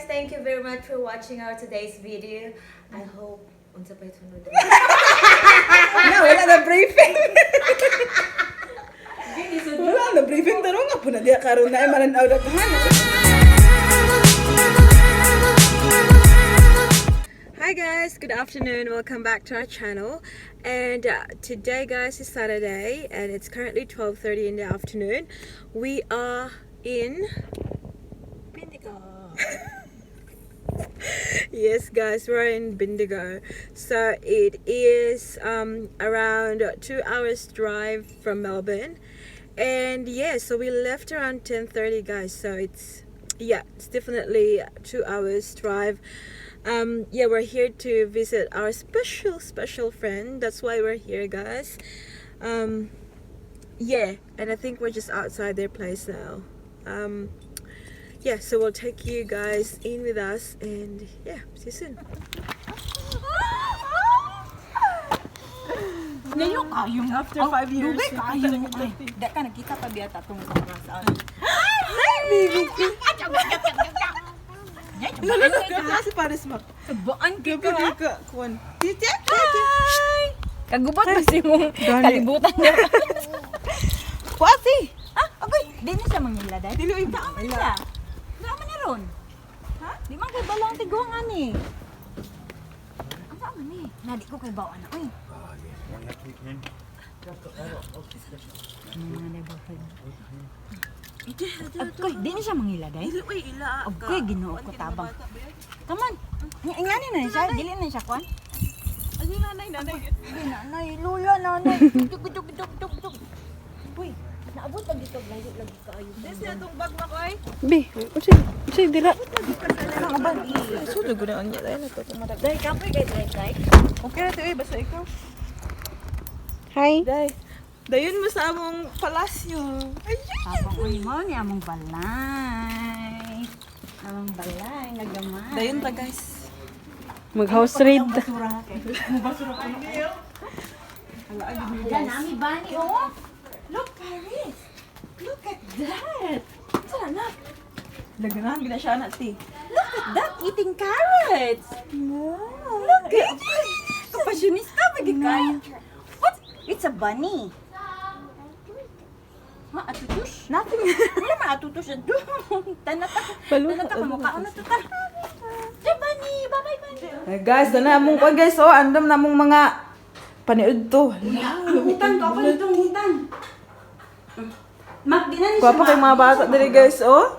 Thank you very much for watching our today's video. I hope unsa pa sunod. Na, wala na briefing. Wala na briefing tarong nga po na diya karon na ay mananaw na kahan. Hi guys, good afternoon. Welcome back to our channel. And today, guys, is Saturday and it's currently 12:30 in the afternoon. We are in Bendigo. Yes, guys, we're in Bendigo. So it is around 2 hours drive from Melbourne. And yeah, so we left around 10:30, guys. So it's, yeah, it's definitely 2 hours drive. Yeah, we're here to visit our special, special friend. That's why we're here, guys. Yeah, and I think we're just outside their place now. Yeah, so we'll take you guys in with us and yeah, see you soon. Ngayon kayo. After 5 years. Dugay kayo. Ay, da ka nagkita pa biya ta tong sa. Hi, baby. Lalo si Paris Mac. Baan Gabi ka kuan. Titi. Kagubat ba si mong Gani. kalibutan niya? Kuasi. Ah, agoy, di na siya mangila dai. Dili oy. Saan man nila? Saan man ni ron? Ha? Di man kay balang tiguang ani. Ang saan man ni? Na di ko kay bawa na oy. Agoy, di na siya mangila dai. Dili oy ila. Agoy, Ginoo ko tabang. Come on. Ingani na siya, dili na siya kuan. Ay, nanay, nanay. Uy, nanay, lula, nanay. Tug, tug, tug, tug, tug. Uy, naabot lagi ka, layo lagi kaayo. This na tong bag na koy. Bi, unsa unsa dira? Sulod ko na unya dai na to. Dahil kapoy kay dahil kay. Okay ra to basta ikaw. Hi. Dai. Dayon mo sa among palasyo. Ay, Habang uy mo ni among balay. Among balay, nagamay. Dayon ta, guys. Mag house raid. Basura kay. Basura ko. Yan, nami bani, oh. Look, Paris. Look at that. Saan na? Laganahan gina siya na ti. Look at that, eating carrots. Look at it. Kapassionista, pagi ka. What? It's a bunny. Ma, atutus? Nothing. Wala man atutus. Tanata. Baluha, Tanata ka mukha. Ano to ta? The bunny. Bye-bye, bunny. Ay, guys, dana among kuan, guys, oh, andam na among mga paniud to. Hitan ko. Ako dito, hitan. Mak, di na ni siya. Gwapa kay mga bata diri, guys, oh.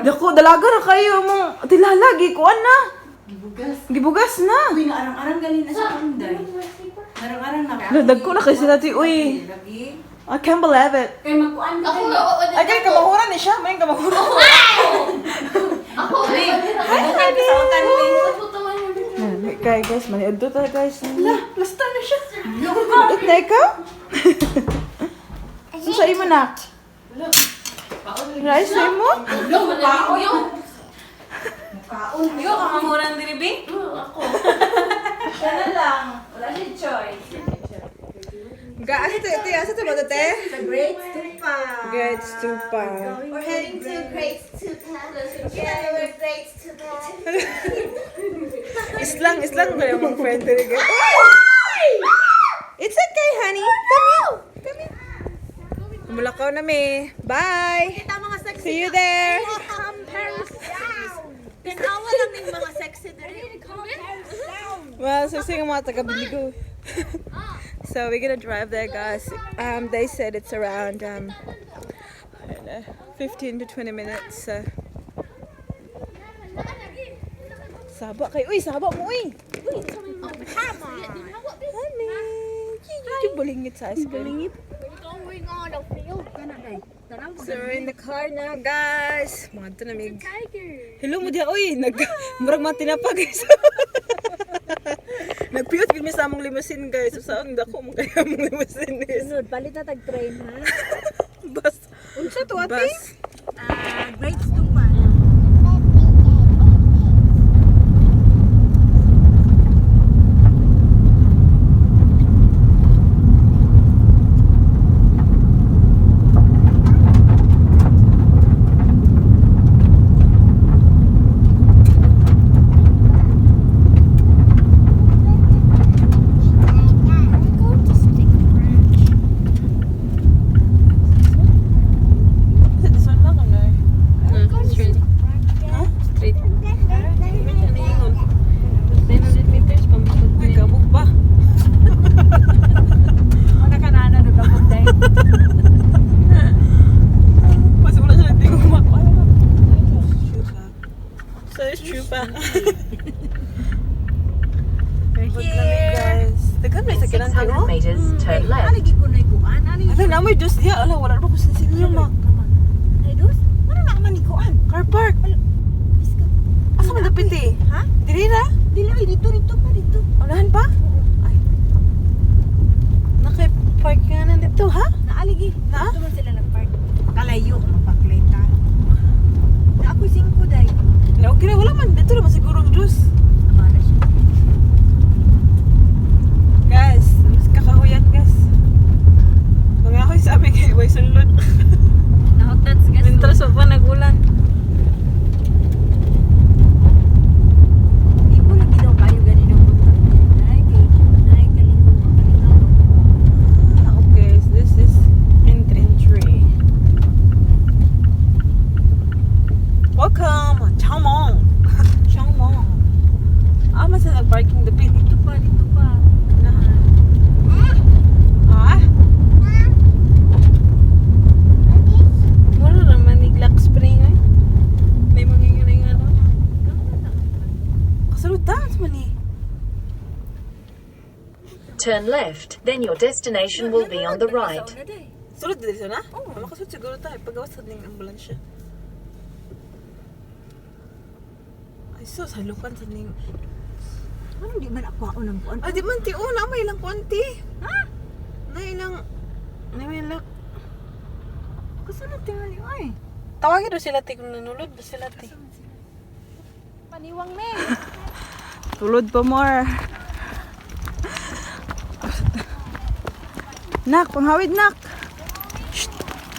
Dako, dalaga ra kayo mong tilalagi kuan na. Gibugas. Gibugas na. Uy, naarang-arang galing na sa kunday. Arang-arang na. Dagko na kay sila ti uy. Lagi. I can't believe it. Kay magkuan ka. Ako, oo, Ay, kay kamahura ni siya, may kamahura. Ako, Hi, honey. Sa utan, uy. Kay guys, maniud to ta, guys. La, lasta na siya. It na ikaw? Unsa imo na? Rice na imo? Yo, kamamuran diri, bi? Ako. Siya na lang. Wala siya choice. Ga, asa te, te, asa te ba te? The Great Stupa. Great Stupa. We're heading to Great Stupa. Yeah, we're Great Stupa. Islang, islang ba yung mga friend diri, guys? It's okay, honey. Come here. Come here. Mulakaw na mi. Bye. Kita mga sexy. See you there. Come Paris down. Tanawa lang ning mga sexy diri. Well, so sing mga taga Bendigo. So we're gonna drive there, guys. They said it's around I don't know, 15 to 20 minutes. So. Saba kayo. Uy, saba mo, uy. Honey. Yung bulingit sa ice cream. So we're in the car now, guys. Mga tunamig. Hello mo diya, uy. Nag, murag mga tinapa, guys. Nagpiyot gid mi sa among limousine, guys. So, saan dako mo kaya among limousine, guys. Sunod, palit na tag train ha. Bus. Unsa to ate? Bus. Ah, Great Stupa. Stupa. We're here. Guys. Daghan may sakyanan tayo. 600 meters, turn left. Ano gi kunoy kuan? Ano Ano na may dos diya? Ala, wala ba ko sinsilyo ma. Ay dos? Ano na man ni kuan? Car park. Asa man dapit eh? Ha? Dili na? Dili ay dito dito pa dito. Unahan pa? Ay. Naka-park nga na dito, ha? Naaligi. Na? Dito man sila nagpark. Kalayo mapaklay ta. Na ako singko day. Na, okay na, wala man. Dito naman siguro ang dos. Amana siya. Guys, mas kakahuyan, guys. Mga ako'y sabi kay Way Sunlod. Nahutat sa gas. Mintras pa nagulan. Di ko lagi daw kayo ganino punta. Ay kay ay kalingo kalingaw. Ah, okay, so this is entry. Welcome, Changmong. Changmong. Ah, mas na nag-parking dapit. Dito pa, dito pa. Na. Ah? Mura naman ni Glock Spring eh. May mga yun ano. Kasunod dance man eh. Turn left, then your destination will be on the right. Sulod dito na? Oo. Oh. Makasulod siguro tayo. Pagawas sa ning ambulansya. Ay, so, salukan sa ning... Ano di man ako ako ng kuan? Ah, di man, ti, oh, na may ilang konti. Ha? Na ilang... Na may ilang... Kasunod tingali ay. Tawagin daw sila ti kung nanulod ba sila ti. Paniwang me. Tulod pa more. Nak, panghawid nak. Shh.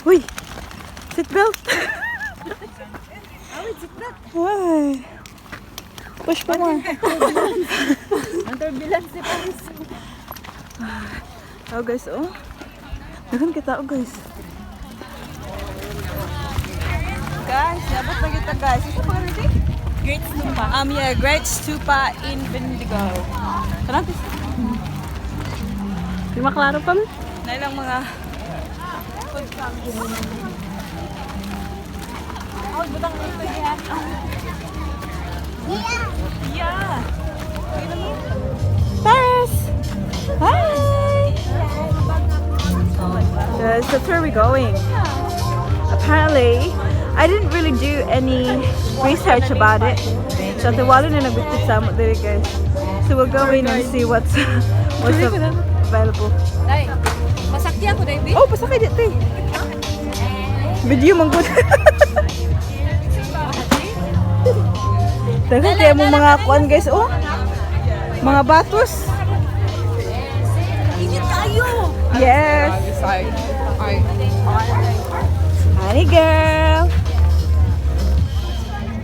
Uy. Seatbelt. Hawid seatbelt. Uy. Push pa more. Ang turbulence ni Paris. Oh guys, oh. Daghan kita oh guys. Guys, dapat na kita guys. Isa pa rin Great Stupa. Yeah, Great Stupa in Bendigo. Tara, tis. Di maklaro pa man. Na ilang mga... Yeah. Paris! Hi! Guys, that's where we're going. Apparently, I didn't really do any research about it. So the walo na nagbitbit sa amo diri guys. So we'll go in and see what's available. Day, pasakya ko day, Oh, pasakay dito eh. Video man gud. Daghan kaya mo mga kuan guys oh. Mga batos. Init kayo. Yes. Honey girl.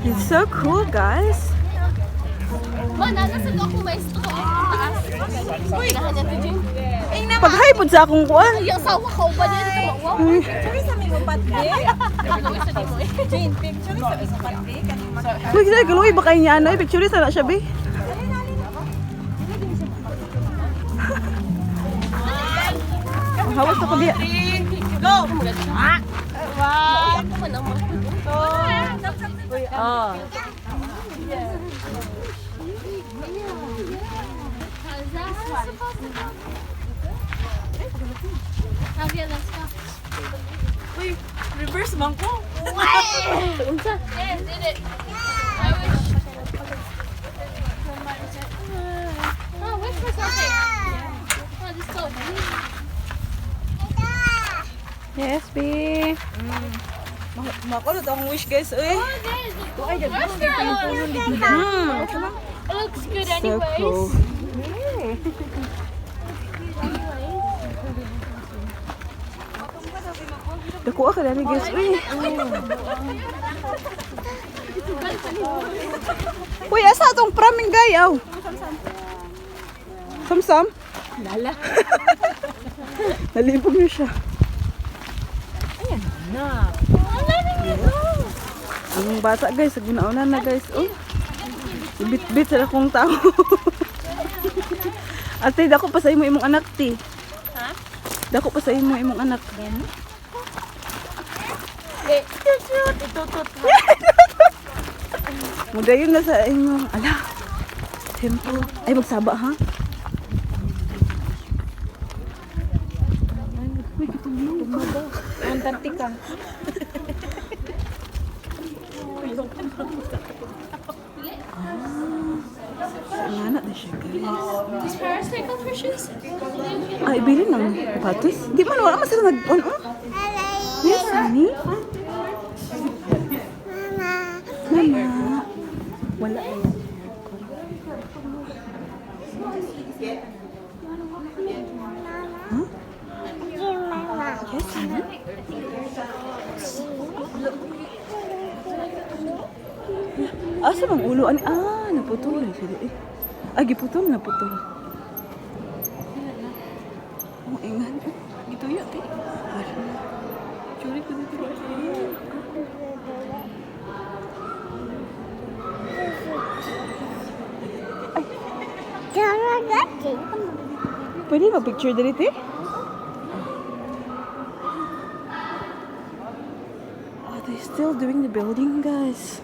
It's so cool, guys. Ma, nasa ako maestro. Taas. Uy, nahan niya to Jane. Paghay pod sa akong kuan. Ay, ang sawa ka ba niya dito mauwaw? Picture sa may upat be. Ano sa di mo eh. Jane, picture sa may upat be. Kaning Uy, kasi galuoy ba kay niya ano? Picture sa na siya be. Ang Hawas na ko biya. Go! Ako man ang mga. Oh. Javier, let's go. Uy, reverse man ko. Yeah, did it. I wish. Oh, wish for something. Oh, this so Yes, B. Makulot akong wish guys, uy. Restaurant. It looks good So anyways. cool. Dako ka dali guys. Uy. Uy, asa atong praming gayaw? Samsam? Lala. Nalibog niyo siya. Na. Ang bata guys, gunauna na guys. Oh. Bit-bit sa akong tao. Ate, dako pa sa imo imong anak ti. Ha? Dako pa sa imo imong anak. Itutut. Mudayon na sa imong ala. Temple. Ay magsaba ha. Uy, kitugnaw ka. Antarctica. Wala na siya, guys. These paracycle fishes? Ay, bili ng patis. Di man, wala man sila nag... Ano? Yes, honey. Mama. Wala. Huh? Yes, honey. Asa bang ulo? Ani? Ah, naputol na sila eh. Ay, giputol, naputol. Ang ingan. Gituyo, te. Hari. Churi ko dito. Pwede ba picture dito, te? Are they still doing the building, guys?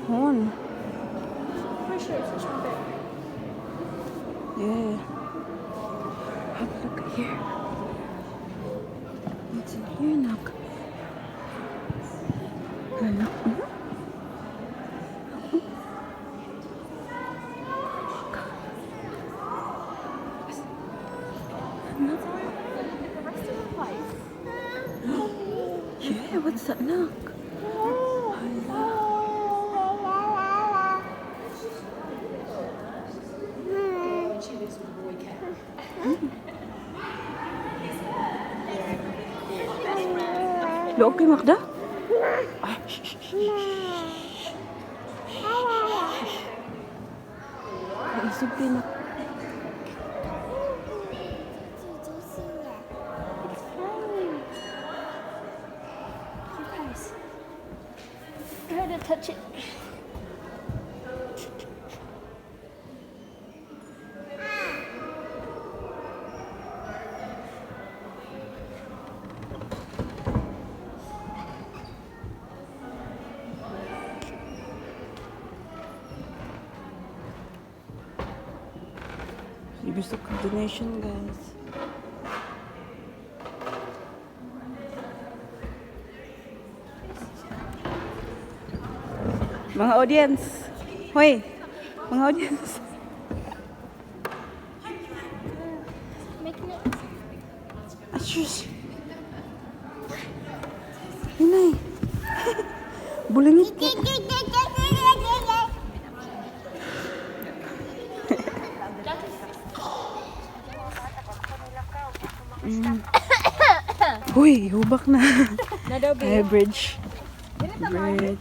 Hon. For sure, it's a trumpet. Yeah. Have a look here. What's in here, Nak? Ano? Mhm. Ano? Yeah, what's that, Nak? Hala. Look kay Magda. Ay, shh, shh, shh, shh. Naisog kay nak. You guys. Try to touch it. Gusto ko donation, guys. Mga audience. Hoy, mga audience. Making it. Ah, shush. Inay. Bulangit. Uy, hubak na. Ay, bridge. Bridge.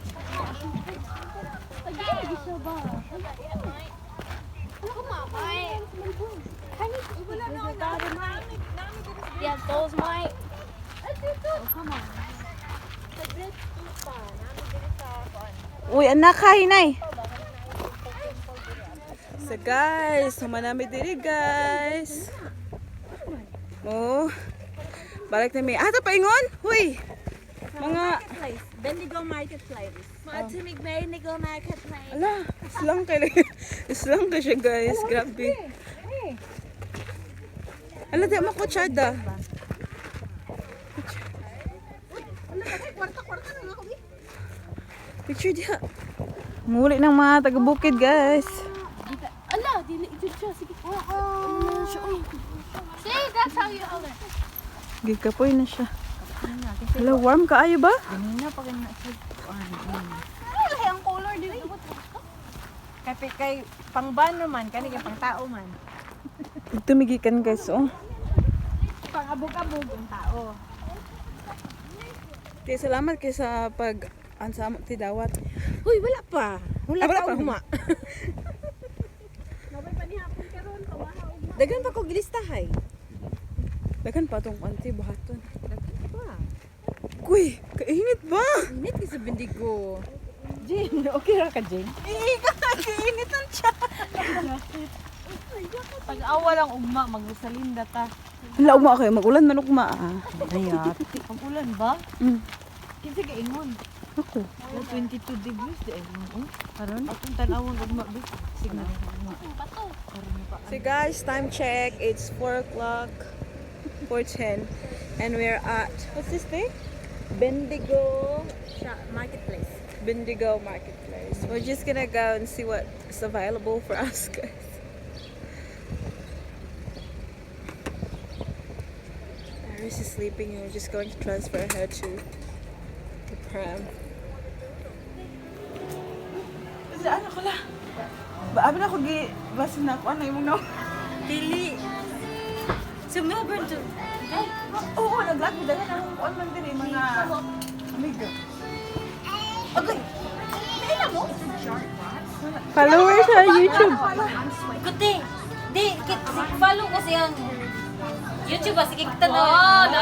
Yeah, those might. Oh, come on. Uy, anak ha, hinay. So guys, humanami diri guys. Oh. Balik na mi. Ah, ta paingon. Huy. Mga Bendigo Marketplace. Matimig Bendigo Marketplace. ala, islang kay islang kay siya guys, grabe. Ala, di mo kutsada. Picture diha. Muli ng mga taga-bukid, guys. Ala, dili jud siya. Sige. See, that's how you hold it. Gikapoy na siya. Hala, warm ka ayo ba? Kanina pa kanina siya. Ay, ang color dito. Kay kay pangban naman kani kay pangtao man. Tumigikan guys, oh. Pangabog-abog ang tao. Kaya salamat kay sa pag ansa mo ti dawat. Uy, wala pa. Wala Ah, wala pa pa. ugma. Dagan pa ko gilistahay. Daghan pa tong kanti buhaton. Dagan pa. Kuy, kainit ba? Init kay sa Bendigo. Jane, okay ra ka Jane? Kainit ang siya. Pag-awa lang ugma magsalinda ta. Hala, ugma kayo magulan man ugma ah. Ayat. Ang ulan ba? Mm. Kinsa ka ingon? Ako. 22 degrees di ay. Oh, karon atong tan-awon ugma bi. Signal. So guys, time check. It's 4 o'clock, 4:10, and we're at, what's this thing? Bendigo Marketplace. Bendigo Marketplace. We're just gonna go and see what's available for us, guys. Iris is sleeping and we're just going to transfer her to the pram. Ano ko la? Ba na ko gi basta na ako ano imong no. Dili. So Melbourne to Oo, naglag mi daghan akong kuan man diri mga amigo. Agay. Followers sa YouTube. Kuti. Di kit follow ko siyang YouTube ba sige kita na. Oh, no.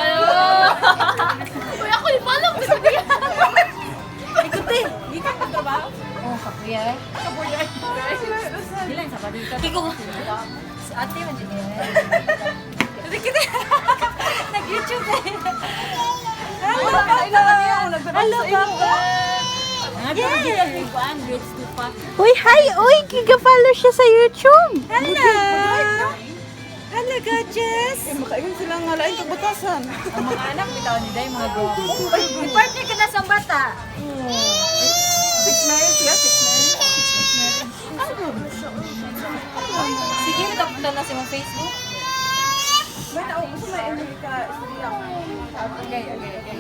Uy, ako i-follow ko sa kuya. Ikuti. Di ka trabaho? Oh, sa kuya eh. Bilang sa balita. Kiko. Si ate man jud eh. Kita. Nag-YouTube eh. Hello, Papa. Hello, Papa. Yeah. Uy, hi! Uy, giga-follow siya sa YouTube. Hello. Hello, gorgeous. Eh, makaingon sila nga lain kag batasan. Ang mga anak bitaw ni Day mga gwapo. I-partner ka na sa bata. Six marriage siya, six marriage. Sige, matapunta na sa imong Facebook. May na gusto may Emily ka istorya. Okay, okay, okay.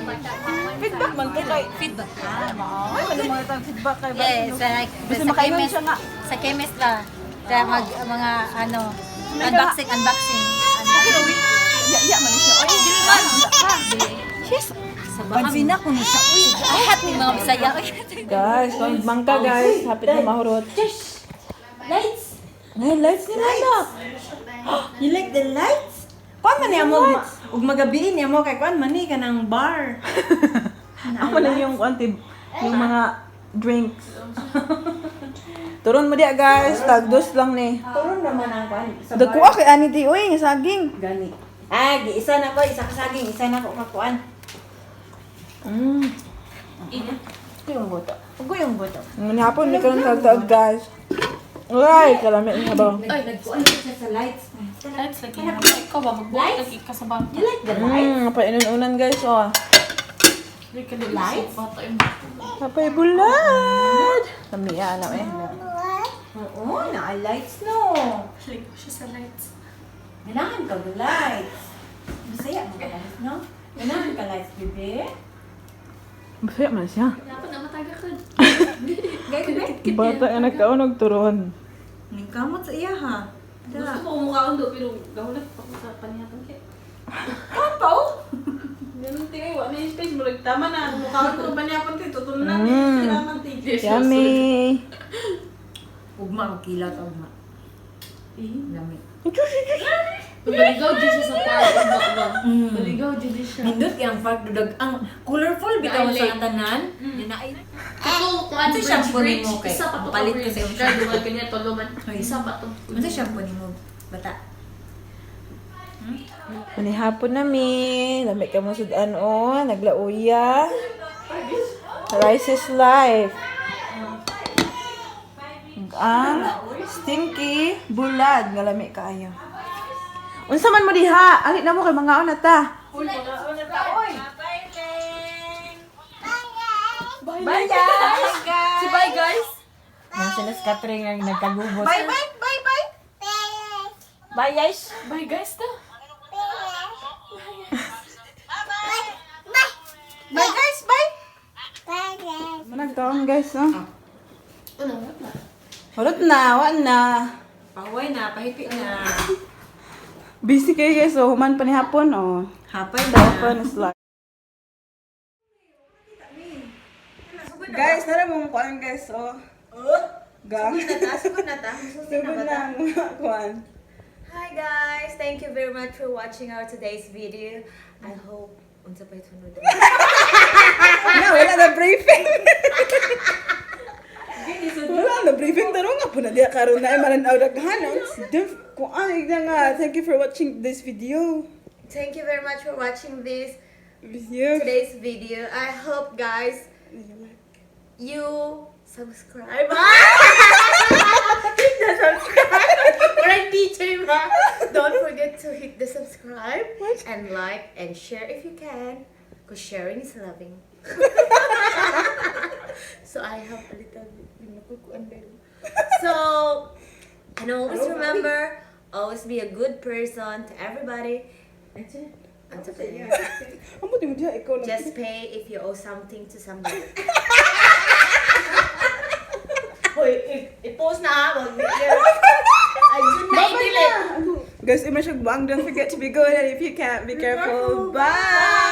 Feedback man to kay. Feedback. Ah, mao. Ay, wala mga tang feedback kay ba? Yes, like, Basta sa makaingon chemist, siya nga. sa chemist ba? Sa mag, mga ano, unboxing, unboxing. Unboxing. Ya, ya man siya. Oy, Dili man. Yes. Sa Pansina ko ni siya. Uy, lahat ni mga Bisaya. Uy. Guys, kung mangka guys, hapit na mahurot. Lights. Ay, lights ni Rana. You like the lights? Kuan man niya mo ug magabi niya mo kay kuan man ni kanang bar. Ako lang yung kuan yung mga drinks. Turon mo diya guys, tagdos lang ni. Turon naman ang kuan sa bar. Dagkuha kay ani di uy, nga saging. Gani. Ah, gi isa na ko, isa ka saging, isa na ko kakuan. Yung boto. Ugo yung boto. Ngunit hapon ni karon tagtaag guys. Uy, kalami nga ba? Ay, nagkuan siya sa lights. Lights lagi na. Ikaw ba magbuhat lagi ka sa bata? You like the lights? Painununan guys oh. Lights? Bata yung Kapay bulad. Lamiya na eh. Oo, na lights no. Like siya sa lights. Ganahan ka og lights. Bisaya mo ka lights, no? Ganahan ka lights, bebe. Masaya man siya. Dapat na mataga ka. Bata nga nagkaon og turon. Ningkamot sa iya ha. Gusto ko kumukhaon do pero gahulat pa ko sa panihapon kay. Kuan pa oh. Ganun tingay, wala yung space mo. Tama na, mukhaon ko panihapon ti tutunan ni sila man ti. Yummy. Ugma og kilat ugma. Lami. Baligaw dyan siya sa park. Ba, ba? Baligaw dyan siya. Nindot kay ang park dudag ang colorful bitaw sa tanan. Dinaay. Ito, kung ano Ano bridge, shampoo bridge. nimo kay? Isa pa to. Palit bridge. kasi yung Kaya dumal kanya, tolo man. Isa pa to. Unsa shampoo nimo bata? Manihapon na mi. Lami ka mo sudan oh. Naglauya. Rice is life. Ang stinky bulad nga lami kaayo. Unsa man mo diha? Ali na mo kay mangaon na ta. Bye guys. Si bye guys. Mga sila scattering ang nagkagubot. Bye bye bye bye. Bye guys. Bye guys ta. Bye guys, bye. Managtaon guys, oh. Ano, wala na. Hurot na, wa na. Paway na, pahipi na. Busy kayo guys, oh. Human pa ni hapon, oh. Hapay na. Hapon is life. Guys, nara mong kuan guys, oh. Gang. Sugod na ta. Sugod na ang mga kuan. Hi guys! Thank you very much for watching our today's video. I hope unsa pa itunod. Na, wala na briefing. Wala na briefing tarong nga po na diya karon na ay mananaw daghan. Kuan igna nga. Thank you for watching this video. Thank you very much for watching this Video. today's video. I hope guys you subscribe. Hit the subscribe. Walang teacher ba? Don't forget to hit the subscribe and like and share if you can. Because sharing is loving. So I have a little bit. So, and always remember, always be a good person to everybody. And to Amo di mo diha ikaw na. just pay if you owe something to somebody. Hoy, i-post na ah. Ayun na, i-delete. Guys, ima siya buang. Don't forget to be good and if you can't, be careful. Bye!